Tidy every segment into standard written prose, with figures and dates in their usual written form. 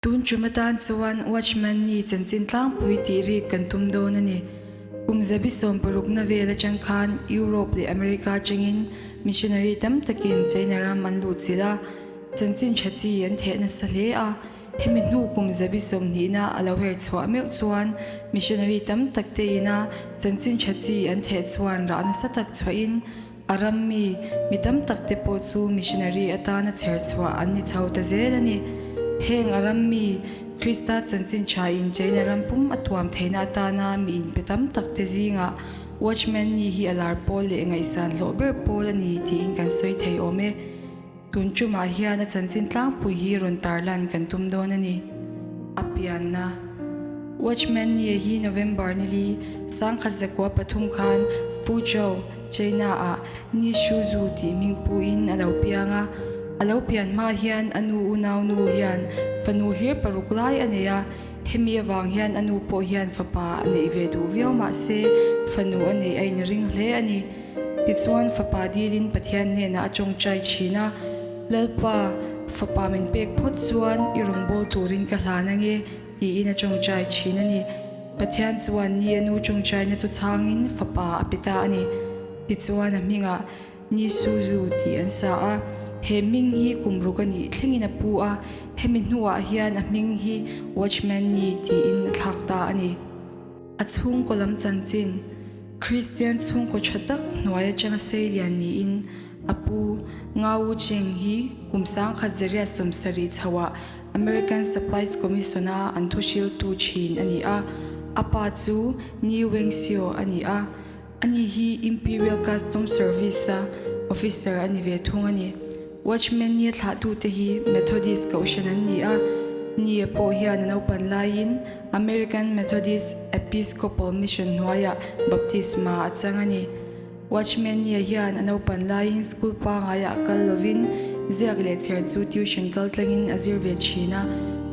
Tun tum atan chuan Watchman Nee chanchin tlangpui tih rik kan tum dawn a ni. Kum zabi sawmparukna vel atang khan Europe leh America atangin missionary tam takin China ram an luhchilh a, chanchin tha chi an theh nasa hle a. Hemi hnu kum zabi sawmhnihna a lo her chhuah meuh chuan missionary tam tak te ina chanchin tha chi an theh chuan rah nasa tak chhuahin A ram mi, mi tam tak te pawh chu missionary atana chher chhuah an ni chho ta zel a ni. Heng a ram mi, Krista chanchin tha in China ram pum a tuam theihna atana mi inpe tam tak te zingah Watchman Nee hi a lar pawl leh ngaihsan hlawh ber pawl a ni tiin kan sawi thei awm e. Tun tumah hian a chanchin tlangpui hi rawn tarlan kan tum dawn a ni. A pianna. Watchman Nee hi November nili, 1903 khan Fuzhou, China-ah Ni Shuzu tih hming puin a lo piang a. A lo pian hma hian a nu unaunu hian fanu hlir paruk lai a nei a, hemi avang hian a nu pawh hian fapa a neih ve duh viau mah se fanu a neih a inring hle a ni. Tichuan fapa dilin Pathian hnenah a tawngtai thin a, Lalpa, fapa min pek phawt chuan i rawngbâwl turin ka hlan ange, tiin a tawngtai thin a ni. Pathian chuan ni a nu tawngtaina chu chhangin fapa a pe ta a ni. Tichuan a hmingah Ni Suzu tih an sa a, he hming hi kum ruk a nih thlengin a pu a, hemi hnuah hian a hming hi Watchman Nee tiin a thlak ta a ni. A chhungkaw lam chanchin, Kristian chhungkaw tha tak hnuai atanga seilian niin a pu Nga Wu Cheng hi kum 1970 chhoah American Supplies Commission-a an thuhriltu thin a ni a, a pa chu Ni Weng-sio a ni a, ani hi Imperial Customs Service-a officer a ni ve thung a ni. Watchman nia thlahtute hi Methodist kohhran an ni a, Nia pawh hian a naupan laiin American Methodist Episcopal Mission hnuaiah baptisma a chang a ni. Watchman Nia hian a naupan laiin school pangaiah kal lovin ziak leh chhiar chu tuition kal tlangin a zir ve thin a,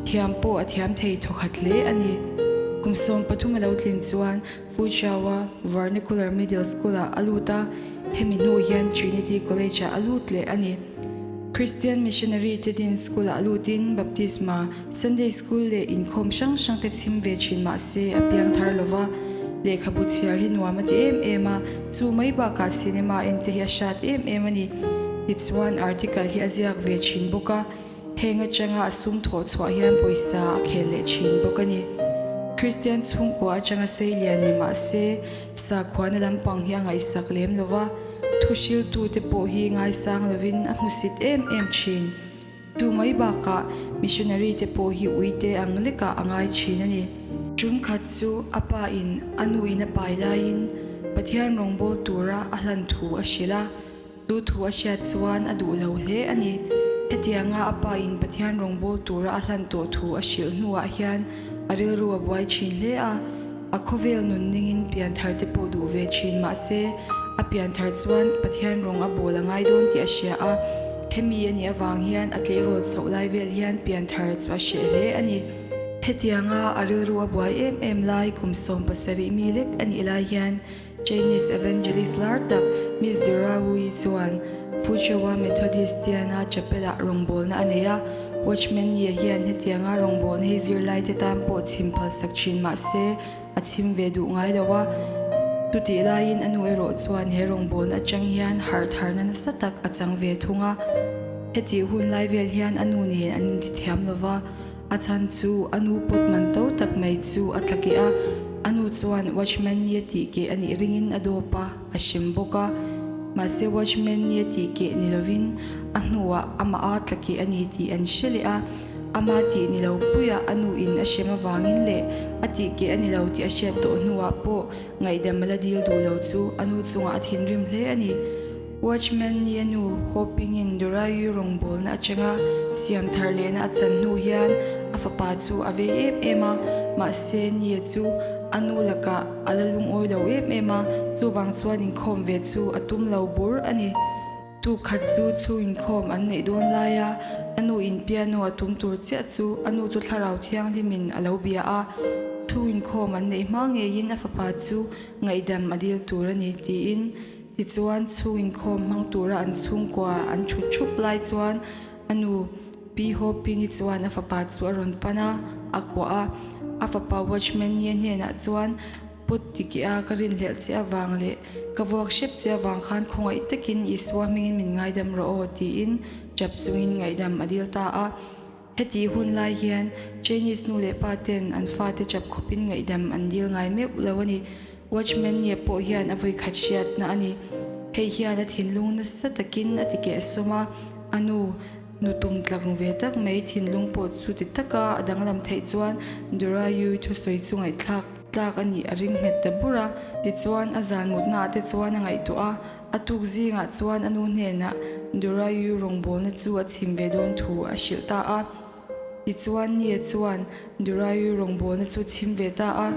thiam pawh a thiam thei thawkhat hle a ni. Kum 13 a lo tlin chuan Fuzhou-a Vernacular Middle School-ah a lut a, hemi hnu hian Trinity College-ah a lut leh a ni. Christian Missionary te din school-ah lutin Baptisma, Sunday School leh inkhawm hrang hrang te chhim ve thin mah se a piang thar lo va, lehkhabu chhiar hi nuam a ti em em a, chu mai bakah cinema en te hi a hrat em em a ni. Tichuan article hi a ziak ve thin bawk a, heng atanga a sum thawh chhuah hian pawisa a khel leh thin bawk a ni. Christian chhungkua atanga seilian ni mah se sakhuana lampang hi a ngaihsak lem lo va, thuhriltute pawh hi ngaisang lovin a hmusit em em thin. Chu mai bakah missionary te pawh hi uite ang lekah a ngai thin a ni. Tum khat chu a pa in a nu in a pai laiin Pathian rawngbâwl tura a hlan thu a hrilh a, chu thu a hriat chuan a duh lo hle a ni. Hetianga a pa in Pathian rawngbâwl tura a hlan tawh thu a hrilh hnuah hian a rilru a buai thin hle a, a khawvel nun ningin pianthar te pawh duh ve thin mah se, a pianthar chuan Pathian rawng a bawl a ngai dawn tih a hria a, hemi a nih avang hian a tleirawl chhoh lai vel hian pianthar chu a hreh hle a ni. Hetianga a rilru a buai em em lai kum 17 mi lek a nih lai hian Chinese evangelist lar tak Miss Dora Wui chuan Fuzhou-a Methodist Tiana Chapel-ah rawngbawlna a nei a. Watchman Nee hian hetianga rawngbawlna hi zirlaite tan pawh chhim phalsak thin mah se a chhim ve duh ngai lo a. Chutih laiin a nu erawh chuan he rawngbawlna atang hian harh tharna nasa tak a chang ve thung a. Hetih hun lai vel hian a nu nen an intithiam lo va. A chhan chu a nu pawt man to tak mai chu a tla keh a, a nu chuan Watchman Nee a tih keh a nih ringin a dawp a, a hrem bawk a. Mahse Watchman Nee a tih keh ni lovin a hnuah amah a tla keh a ni tih an hre leh a, ama tih ni lo puiah a nu in a hrem avangin leh a tih keh a ni lo tih a hriat tawh hnuah pawh ngaihdam a la dil duh lo chu a nu chungah a thinrim hle a ni. Watchman Nee a nu Ho Ping-in Dorayu rawngbawlna atanga siam thar lehna a chan hnu hian a fapa chu a vei em em a, mahse Nee chu a nu lakah a la lungawi lo em em a, chuvang chuan inkhawm ve chu a tum lo bur a ni. Tu khat chu chhung inkhawm an neih dawn laia a nu in piano a tum tur chiah chu a nu chu thlarau thianghlimin a lo bia a, chhung inkhawm an neih hma ngeiin a fapa chu ngaihdam a dil tur a ni tiin Tichuan, chhung inkhawm hmang tura an chhungkua an thut thup lai chuan a nu. Pi Ho Ping-i chuan a fapa chu a rawn pan a, a kuah a. A fapa Watchman Nie hnenah chuan, Put tikeh a ka rinhlelh che avang leh ka vuak hrep che avang khan khawngaih takin Isua hmingin min ngaidam rawh aw, tiin tap chungin ngaihdam a dil ta a. Heti hun lai hian Chinese nu leh pa ten an fate tap khawpin ngaihdam an dil ngai meuh lo a ni. Watchman Nie pawh hian a vawikhat hriatna a ni. Hei hian a thinlung nasa takin a ti kehsawm a, a nu nu tum tlak ve tak mai thinlung pawh chu ti taka a danglam theih chuan Durayu thusawi chu ngaihthlak tlak a nih a ring nghet ta bur a. Tichuan a zan mutnaah te chuan a ngaihtuah a, a tuk zingah chuan a nu hnenah Durayu rawngbawlna chu a chhim ve dawn thu a hrilh ta a. Tichuan Nia chuan Durayu rawngbawlna chu chhim ve ta a,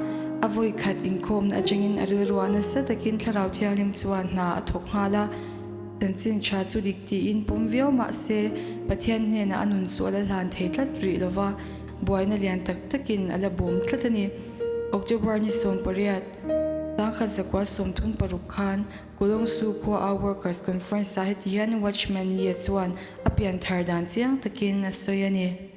a vawi khat inkhawmna atangin a rilruah nasa takin Thlarau Thianghlim chuan hna a thawk nghal a. Chanchin tha chu dik tiin pawm viau mah se, Pathian hnenah a nun chu a la hlan thei tlat rih lo va, buaina lian tak takin a la bawm tlat a ni. October ni 18, 1936 khan Kulongsu khua a Workers Conference ah heti hian Watchman Nia chuan a pianthar dan chiang takin a sawi a ni.